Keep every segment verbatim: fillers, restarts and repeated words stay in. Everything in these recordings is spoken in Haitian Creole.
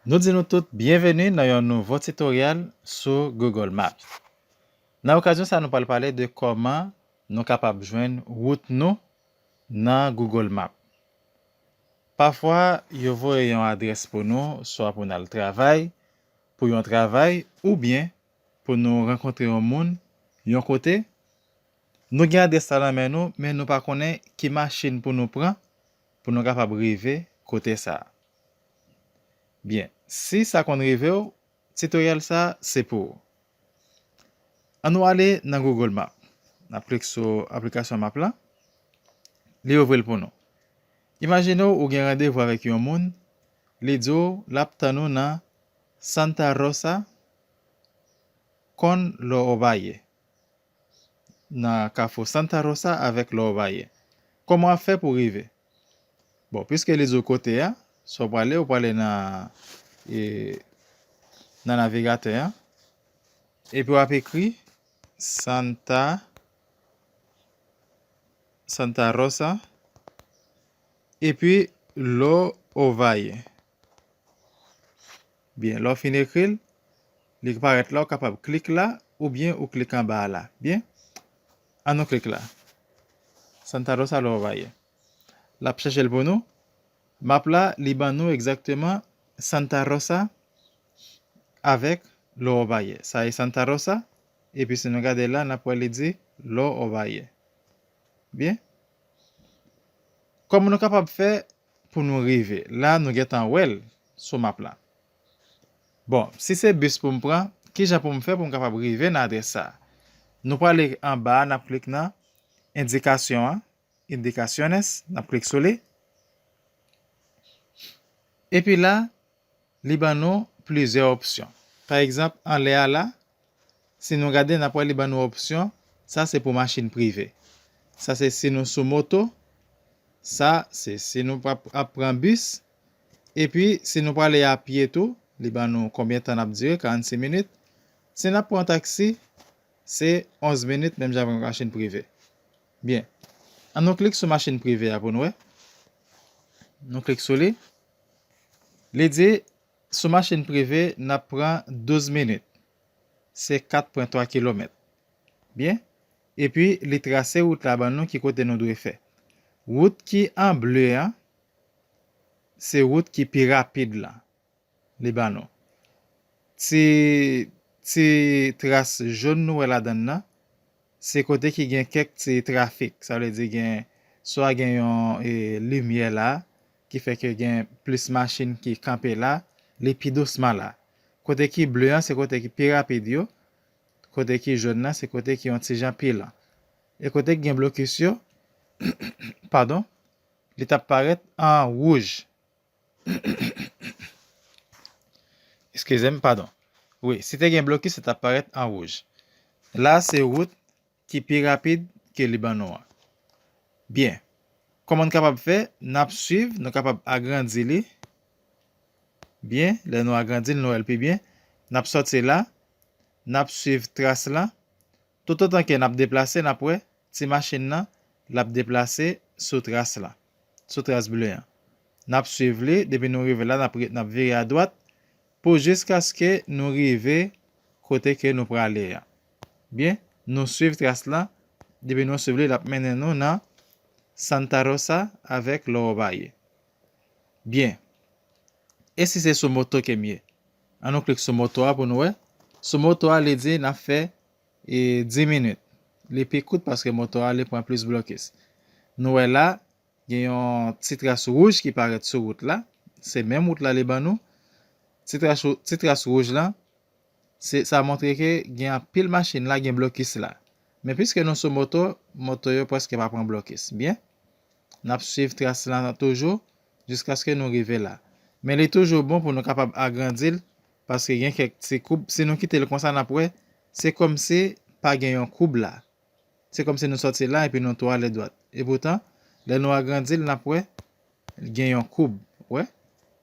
Nou di nou tout byenveni nan yon nouvo titoryal sou Google Maps. Nan okazyon sa, nou pral pale de kòman nou kapab jwenn wout nou nan Google Maps. Pafwa, yo voye yon adrès pou nou, swa pou n al travay, pou yon travay, oubyen pou nou rankontre yon moun yon kote. Nou gen adrès la nan men nou, men nou pa konnen ki machin pou nou pran pou nou kapab rive kote sa a. Byen, si sa konn rive w, titoryal sa a se pou ou. Ann nou ale nan Google Maps. N ap klik sou aplikasyon Maps la. Li ouvri l pou nou. Imajine w ou gen randevou avèk yon moun, li di w l ap tann ou nan Santa Rosa con los Ovalle. Nan kafou Santa Rosa avèk Los Ovalle. Kòman w ap fè pou w rive? Bon, piske li di w kote a, sa w prale, ou prale nan, e, nan navigatè a, epi w ap ekri Santa, Santa Rosa, epi Los Ovalle. Byen, lè w fin ekri l, li parèt la, ou kapab klik la, oubyen ou klik anba a la. Byen, ann nou klik la. Santa Rosa Los Ovalle. L ap chèche l pou nou. Map la, li ban nou egzakteman Santa Rosa avèk Los Ovalle. Sa e Santa Rosa, epi si nou gade la, n ap wè li di Los Ovalle. Byen. Kòman nou kapab fè pou nou rive? La, nou gentan wè l sou map la. Bon, si se bis pou m pran, ki jan pou m fè pou m kapab rive nan adrès sa a? Nou prale anba a, n ap klik nan endikasyon an, indicaciones, n ap klik sou li. Epi la, li ban nou plizyè opsyon. Pa egzanp, anlè a la, si nou gade, n ap wè li ban nou opsyon, sa se pou machin prive. Sa se si nou sou moto, sa se si nou ap, ap pran bis, epi si nou prale a pye tou, li ban nou konbyen tan n ap dire, karannsis minit. Si n ap pran taksi, se onz minit, menm jan avèk machin prive. Byen. Ann nou klik sou machin prive a pou nou wè. Nou klik sou li. Li di, sou machin prive, n ap pran douz minit. Se kat pwen twa kilomèt. Byen. Epi, li trase wout la ban nou ki kote nou dwe fè. Wout ki an ble an, se wout ki pi rapid la. Li ban nou. Ti, ti tras jòn nou wè ladan l nan, se kote ki gen kèk ti trafik. Sa vle di gen, swa gen yon, e, limyè la, ki fè ke gen plis machin ki kanpe la, li pi dousman la. Kote ki ble an, se kote ki pi rapid yo. Kote ki jòn nan, se kote ki yon ti jan pi lan. E kote ki gen blokis yo, padon, li t ap parèt an wouj. Eskize m, padon. Wi, si te gen blokis, li t ap parèt an wouj. La, se wout ki pi rapid ke li ban nou an. Byen. Kòman n kapab fè? N ap swiv, nou kapab agrandi li. Byen, lè nou agrandi l, nou wè l pi byen. N ap sòti la, n ap swiv tras la. Toutotan ke n ap deplase, n ap wè ti machin nan, l ap deplase sou tras la, sou tras ble an. N ap swiv li, depi nou rive la, n ap, n ap vire adwat pou jiskaske nou rive kote ke nou prale a. Byen, nou swiv tras la, depi nou swiv li, l ap mennen nou nan Santa Rosa avèk Los Ovalle. Byen. E si se sou moto ke m ye? Ann nou klik sou moto a pou nou wè. Sou moto a, li di n ap fè, e, dis minit. Li pi kout paske moto a, li pran plis blokis. Nou wè la, gen yon ti tras wouj ki parèt sou wout la. Se menm wout la li ban nou. Ti tras wou-, ti tras wouj la, se, sa montre ke gen anpil machin la, gen blokis la. Men piske nou sou moto, moto yo prèske pa pran blokis. Byen. N ap swiv tras la toujou jiskaske nou rive la. Men li toujou bon pou nou kapab agrandi l, paske gen kèk ti koub. Si nou kite l konsa, n ap wè, se kòmsi pa gen yon koub la. Se kòmsi nou sòti la epi nou tou ale dwat. Epoutan, lè nou agrandi l, n ap wè, gen yon koub. Wè?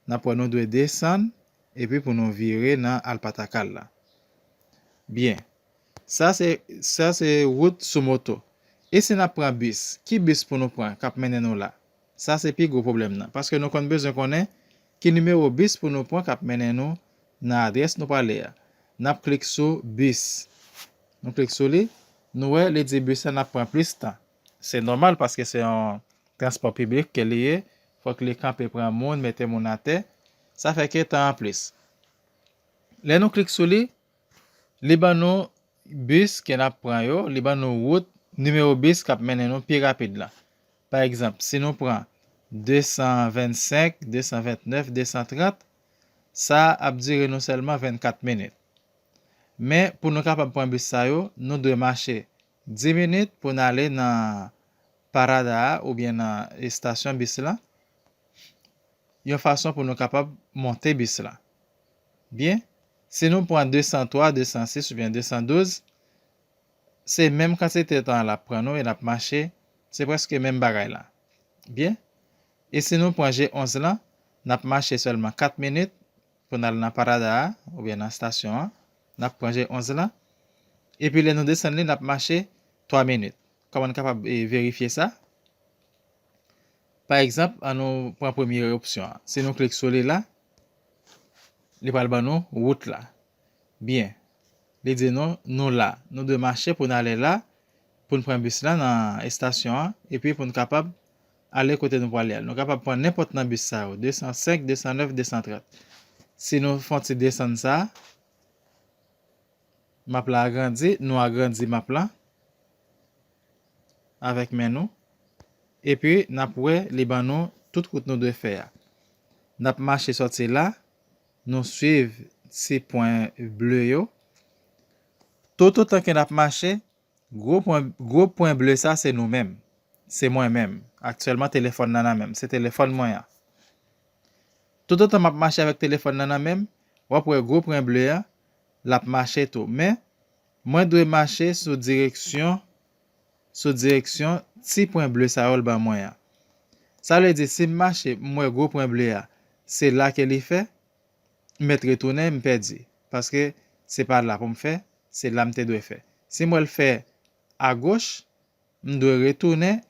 N ap wè nou dwe desann epi pou nou vire nan Alpatakal la. Byen. Sa se, sa se wout sou moto. E si n ap pran bis, ki bis pou nou pran k ap mennen nou la? Sa se pi gwo pwoblèm nan. Paske nou konn bezwen konnen ki nimewo bis pou nou pran k ap mennen nou nan adrès nou prale a. N ap klik sou bis. Nou klik sou li, nou wè li di bis la n ap pran plis tan. Se nòmal paske se yon transpò piblik ke li ye. Fòk li kanpe pran moun, mete moun atè. Sa fè ke tan an plis. Lè nou klik sou li, li ban nou bis ke n ap pran yo, li ban nou wout, nimewo bis k ap mennen nou pi rapid la. Pa egzanp, si nou pran de san vennsenk, de san vennèf, de san trant, sa ap dire nou sèlman vennkat minit. Men, pou nou kapab pran bis sa yo, nou dwe mache dis minit pou n ale nan parada a oubyen nan estasyon bis la, yon fason pou nou kapab monte bis la. Byen, si nou pran de san twa, de san sis oubyen de san douz, se menm kantite tan l ap pran nou e n ap mache, se prèske menm bagay la. Byen, e si nou pran G onz lan, n ap mache sèlman kat minit pou n al nan parada a oubyen nan estasyon an, n ap pran G onz lan, epi lè nou desann li, n ap mache twa minit. Kòman n kapab, e, verifye sa? Pa egzanp, ann nou pran premye opsyon an. Si nou klik sou li la, li pral ban nou wout la. Byen, li di nou, nou la. Nou dwe mache pou n ale la, pou n pran bis la nan estasyon an, epi pou n kapab ale kote nou prale a. Nou kapab pran nenpòt nan bis sa yo, de san senk, de san nèf, de san trant. Si nou fè yon ti desann sa, map la agrandi, nou agrandi map la avèk men nou. Epi, n ap wè li ban nou tout wout nou dwe fè a. N ap mache sòti la, nou swiv ti pwen ble yo. Toutotan ke n ap mache, gwo pwen, gwo pwen ble sa se nou menm. Se mwen menm. Aktyèlman, telefòn nan nan men m. Se telefòn mwen an. Toutotan m ap mache avèk telefòn nan nan men m, w ap wè gwo pwen ble a, l ap mache tou. Men, mwen dwe mache sou direksyon, sou direksyon ti pwen ble sa yo l ban mwen an. Sa vle di, si m mache, m wè gwo pwen ble a, se la ke li fè, m mèt retounen, m pèdi. Paske se pa la pou m fè, se la m te dwe fè. Si m wè l fè agoch, m dwe retounen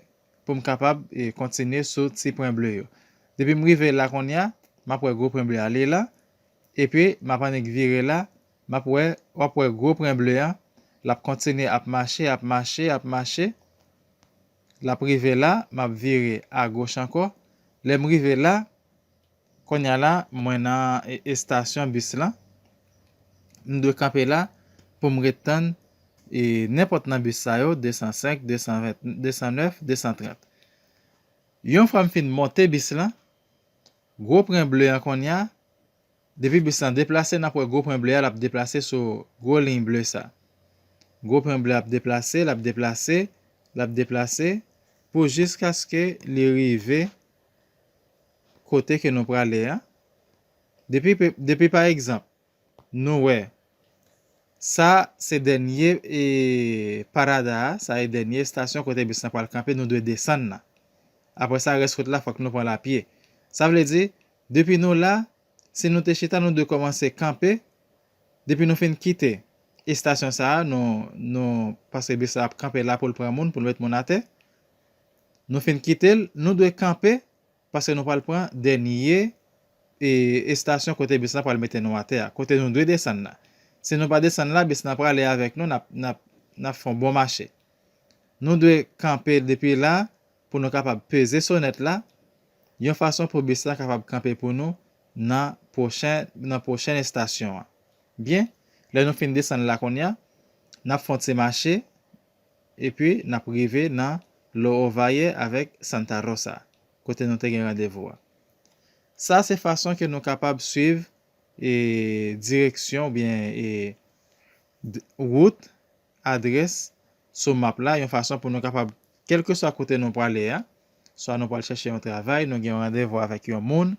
pou m kapab, e, kontinye sou ti pwen ble yo. Depi m rive la kounye a, m ap wè gwo pwen ble a li la, epi m ap annik vire la, m ap wè, w ap wè gwo pwen ble a, l ap kontinye ap mache, ap mache, ap mache, l ap rive la, m ap vire agoch ankò. Lè m rive la, kounye a la, mwen nan, e, estasyon bis lan. M dwe kanpe la pou m ret tann, e, nenpòt nan bis sa yo, de san senk, de san ven, de san nèf, de san trant. Yon fwa m fin monte bis lan, gwo pwen ble an kounye a, depi bis lan deplase, n ap wè gwo pwen ble a, l ap deplase sou gwo liy ble sa. Gwo pwen ble ap deplase, l ap deplase, l ap deplase, pou jiskaske li rive kote ke nou prale a. Depi, depi pa egzanp, nou wè, sa se dènye, e, parada a, sa e dènye estasyon kote bis lan pral kanpe, nou dwe desann la. Apre sa, rès wout la, fòk nou pran lapye. Sa vle di, depi nou la, si nou te chita, nou dwe kòmanse kanpe. Depi nou fin kite estasyon sa a, nou, nou, paske bis la ap kanpe la pou l pran moun, pou l met moun atè. Nou fin kite l, nou dwe kanpe, paske nou pral pran dènye, e, estasyon kote bis la pral mete nou atè a, kote nou dwe desann la. Si nou pa desann la, bis la prale avèk nou, n ap, n ap, n ap fè yon bon mache. Nou dwe kanpe depi la pou nou kapab peze sonèt la, yon fason pou bis la kapab kanpe pou nou nan pwochen, nan pwochen estasyon an. Byen, lè nou fin desann la kounye a, n ap fè yon ti mache, epi n ap rive nan Lo Ovalle avèk Santa Rosa, kote nou te gen randevou a. Sa se fason ke nou kapab swiv, e, direksyon oubyen, e, d-, wout, adrès sou map la, yon fason pou nou kapab, kèlkeswa kote nou prale a, swa nou pral chèche yon travay, nou gen yon randevou avèk yon moun,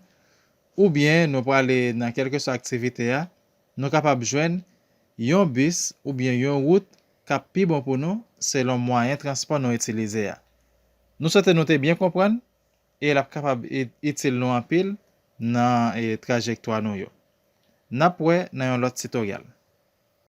oubyen nou prale nan kèlkeswa aktivite a, nou kapab jwenn yon bis oubyen yon wout k ap pi bon pou nou selon mwayen transpò nou itilize a. Nou swete nou te byen konprann e l ap kapab i-, itil nou anpil nan, e, trajektwa nou yo. N ap wè nan yon lòt titoryal.